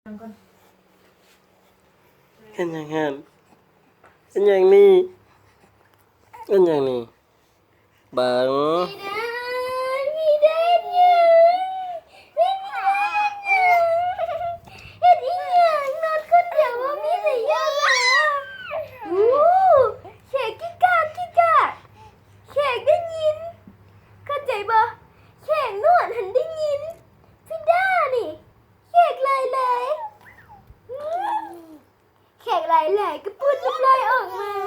ເຮັດຫຍັງຫັ້ນ? ເຮັດຫຍັງນີ້? ເຮັດຫຍັງນີ້? ເບິ່ງ ເຮັດອີ່ຫຍັງ? ເຮັດອີ່ຫຍັງ? ນອນຄົນດຽວບໍ່ມີໃຜຢາກນອນ. ໂອ້ ແຂກກິກກາກກິກກາກ ແຂກໄດ້ຍິນ ເຂົ້າໃຈບໍ່? ແຂກນອນຫັ້ນໄດ້ຍິນ. ພິດານີ້ ແຂກຫຼາຍຫຼາຍ ແຂກຫຼາຍຫຼາຍກະປຸ້ນນ້ຳລາຍອອກມາ.